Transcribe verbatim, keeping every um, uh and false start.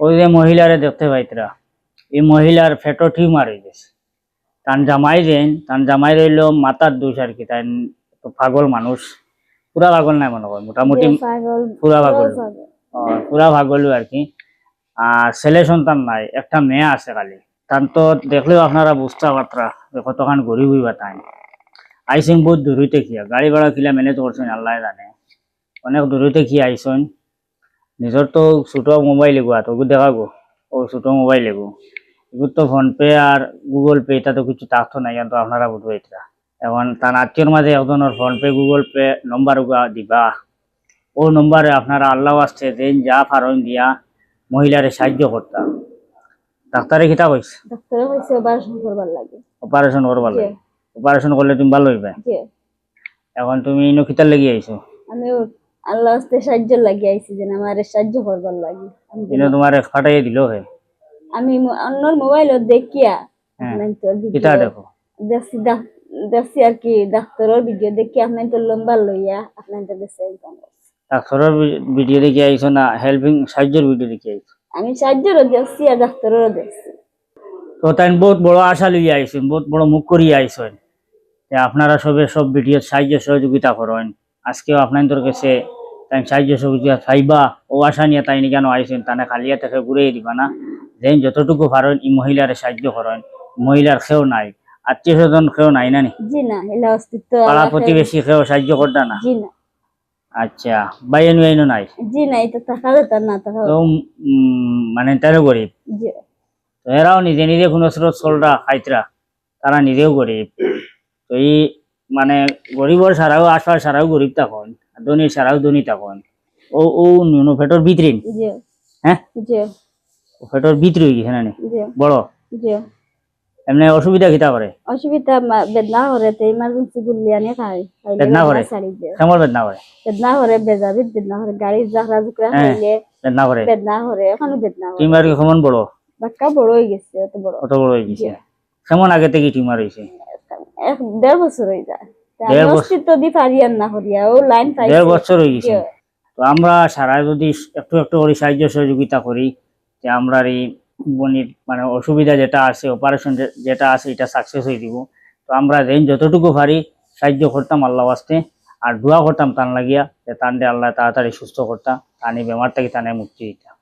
ওই যে মহিলারে দেখতে পাইতরা, এই মহিলার পেটো টিউমার অই গেছে। তান জামাই যেইন, তান জামাই রইল মাথার দোষ আর কি, তাইন তো পাগল মানুষ, পুরা পাগল নায় মনে কয়, মোটামুটি পুরা পাগল, পুরা পাগল। পুরা পাগল। ও, পুরা পাগল আর কি। আর ছেলে সন্তান নাই, একটা মেয়ে আছে খালি। তান তো দেখলেও আপনারা বুঝতা পারতরা যে কতখান গরিব অইবা তাইন। আইছইন বহুত দূর অইতে কিয়া, গাড়ি ভাড়া কিলা ম্যানেজ করছইন আল্লায় জানে। অনেক দূর অইতে কিয়া আইছইন। নিজর তো ছোট মোবাইল এগু আতো, ওগু দেখা গো, ও ছোট মোবাইল এগু। এগুর তো PhonePe আর Google Pay, ইতা তো কিছু থাকতো না, ইখান তো আপনারা বুঝবা ইতা। এখন তান আত্মীয়র মাঝে একজনর PhonePe, Google Pay নম্বর ওগু দিবা। ও নম্বরে আপনারা আল্লাহ ওয়াস্তে যেইন যা পারইন দিয়া মহিলারে সাহায্য করতা। ডাক্তারে কিতা কইছে? ডাক্তারে কইছে অপারেশন করবার লাগি। অপারেশন করবার জি। লাগি? অপারেশন করলে তুমি ভালা অইবায়? জি। এখন তুমি ইনো কিতার লাগি আইছো? আমি ও আল্লাহ ওয়াস্তে সাহায্যর লাগি আইছি, যেন আমারে সাহায্য করবার লাগি। আমি ইনো তোমারে ফাটাইয়া দিল হে? আমি ম-, অন্যর মোবাইলো দেখিয়া হ্যাঁ। আপনার তো ভিডিও কিতা দেখো? দেখছি, ডাক-, দেখছি আর কি, ডাক্তারর ভিডিও দেখিয়া আপনার তো নম্বর লইয়া আপনার তো গেছে একদম। ডাক্তারর ভি-, ভিডিও দেখিয়া আইছো না, হেল্পিং সাহায্যর ভিডিও দেখিয়া আইছো? আমি সাহায্যরও দেখছি আর ডাক্তাররও দেখছি। তো তাইন বহুত বড় আশা লইয়া আইছইন, বহুত বড় মুখ করিয়া আইছইন। তে আপনারা সবে সব ভিডিওত সাহায্য সহযোগিতা করইন। আজকেও আপনাইনতর গেছে তাইন সাহায্য সহযোগিতা পাইবা, ও আশা নিয়া তাইন ইখানো আইছইন, তানে খালিয়া থেকে ঘুরাই দিবা না। যেইন যতটুকু পারইন ই মহিলারে সাহায্য করইন। মহিলার কেউ নাই, আত্মীয় স্বজন কেউ নাই না নি? জি না, এলা অস্তিত্ব পাড়া আমার কেউ প্রতিবেশী কেউ সাহায্য করতা না? জি না। আচ্ছা, ভাই এনু এনু নাই? জি না, ইতা থাকা যেতা না, থাকা তো, উম, মানে তারা গরিব। জি। তো এরাও নিজে নিজে কোনো স্রোত চলরা খাইতরা, তারা নিজেও গরিব। তো এই মানে গরিবর সারাও, আশপাশ সারাও গরিব থাকইন, ধনী সারাও ধনী থাকইন। ও, ও নুনু পেটর ভিতরে নি? জি। হ্যাঁ? জি। ও পেটর ভিতরে অই গেছে না নি? জি। বড়? জি। এমনে অসুবিধা কিতা করে? অসুবিধা মা-, বেদনা করে, তে ইমার্জেন্সি গুল্লি আনি খাই। খাইলে বেদনা বেদনা করে? ছাড়ি যায়। কেমন বেদনা করে? বেদনা করে, বেজাবিত বেদনা করে। গাড়ি জাকরা জুকরা হ্যাঁ, খাইলে বেদনা করে। বেদনা করে, এখনো বেদনা করে। টিউমার কি কেমন বড়? বাক্কা বড় অই গেছে, অত বড়। অত বড় অই গেছে। জি। কেমন আগে থেকে টিউমার অইছে? এক দেড় বছর অই যায়। তে আমি দেড় বছর? অস্তিত্ব দি পারি আর না করিয়া, ও লাইন পাইছে। দেড় বছর অই গেছে। জি। তো আমরা সারা যদি একটু একটু করি সাহায্য সহযোগিতা করি, যে আমরার এই বনির মানে অসুবিধা যেটা আছে, অপারেশন যে-, যেটা আছে, এটা সাকসেস অই দিব। তো আমরা যেইন যতটুকু পারি সাহায্য করতাম আল্লাহ ওয়াস্তে, আর দোয়া করতাম তান লাগিয়া, যে তানরে আল্লাহ তাড়াতাড়ি সুস্থ করতা, তান এই বেমার থাকি তানে মুক্তি দিতা।